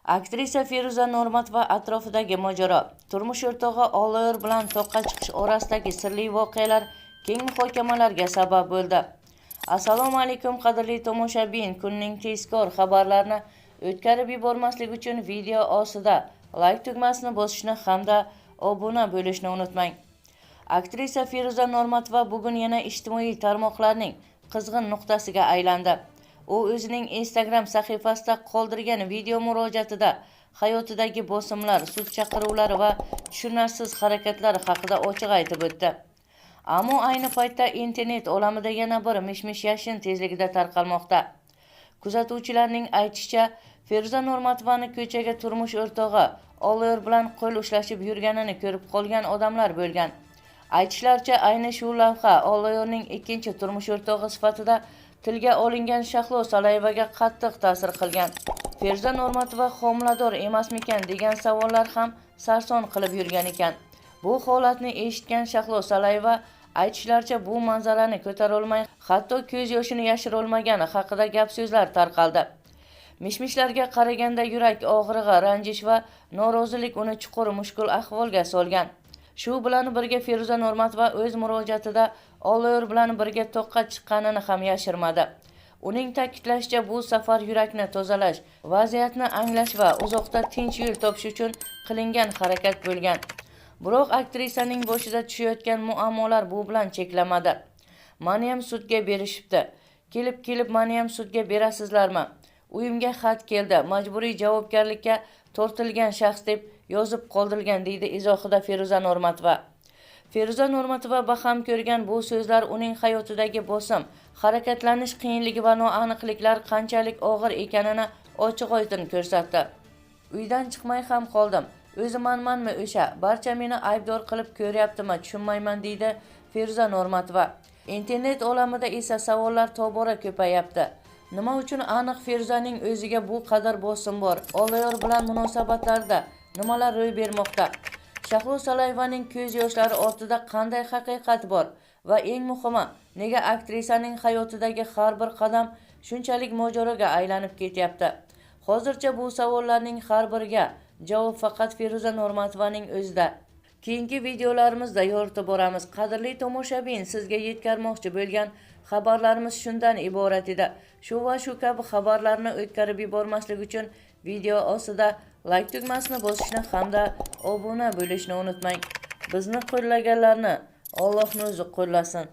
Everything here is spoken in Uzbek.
Aktrisa Feruza Normatova atrofidagi mojaro, turmush o'rtog'i Olloyor bilan toqqa chiqish orasidagi sirli voqealar keng muhokamalarga sabab bo'ldi. Assalomu alaykum, qadrli tomoshabin, kunning tezkor xabarlarini o'tkazib yubormaslik uchun video ostida like tugmasini bosishni hamda obuna bo'lishni unutmang. Aktrisa Feruza Normatova bugun yana ijtimoiy tarmoqlarning qizg'in nuqtasiga aylandi. U o'zining Instagram sahifasida qoldirgan video murojaatida hayotidagi bosimlar, sud chaqiruvlari va tushunarsiz harakatlar haqida ochiq aytib o'tdi. Ammo ayni paytda internet olamida yana bir mish-mish yashin tezligida tarqalmoqda. Kuzatuvchilarning aytishicha, Feruza Normatovani ko'chaga turmush o'rtog'i Olloyor bilan qo'l ushlashib yurganini ko'rib qolgan odamlar bo'lgan. Aytishlaricha, ayni shu lavha Olloyorning ikkinchi turmush o'rtog'i sifatida tilga olingan Shahlo Salayevaga qattiq ta'sir qilgan. Feruza Normatova homilador emasmikan degan savollar ham sarson qilib yurgan ekan. Bu holatni eshitgan Shahlo Salayeva, aytishlaricha, bu manzarani ko'tarolmay, hatto ko'z yoshini yashirolmagani haqida gap so'zlar tarqaldi. Mishmishlarga qaraganda, yurak og'rig'i, ranjish va norozilik uni chuqur mushkul ahvolga solgan. Shu bilan birga Feruza Normatova o'z murojaatida Olloyor bilan birga toqqa chiqqanini ham yashirmadi. Uning ta'kidlashicha, bu safar yurakni tozalash, vaziyatni anglash va uzoqda tinch yo'l topish uchun qilingan harakat bo'lgan. Biroq aktrisaning boshida tushayotgan muammolar bu bilan cheklanmadi. "Maniyam sudga berishibdi. Kelib kelib maniyam sudga berasizlarmi? Uyimga xat keldi, majburiy javobgarlikka tortilgan shaxs deb yozib qoldirilgan", deydi izohida Feruza Normatova. Feruza Normatova baham ko'rgan bu so'zlar uning hayotidagi bosim, harakatlanish qiyinligi va noaniqliklar qanchalik og'ir ekanini ochiq oydin ko'rsatdi. "Uydan chiqmay ham qoldim. O'zi manmanmi o'sha? Barcha meni aybdor qilib ko'ryaptimi, tushunmayman", deydi Feruza Normatova. Internet olamida esa savollar tobora ko'payapti. Nima uchun aniq Feruzaning o'ziga bu qadar bosim bor? Olloyor bilan munosabatlarda nimalar ro'y bermoqda? Shahlo Salayevaning ko'z yoshlari ortida qanday haqiqat bor? Va eng muhimi, nega aktrisaning hayotidagi har bir qadam shunchalik mojaroga aylanib ketyapti? Hozircha bu savollarning har biriga javob faqat Feruza Normatovaning o'zida. Keyingi videolarimizda yoritib boramiz. Qadrli tomoshabin, sizga yetkazmoqchi bo'lgan xabarlarimiz shundan iborat edi. Shu va shu kabi xabarlarni o'tkazib yubormaslik uchun video ostida like tugmasini bosishni hamda obuna bo'lishni unutmang. Bizni qo'llaganlarni Allohning o'zi qo'llasin.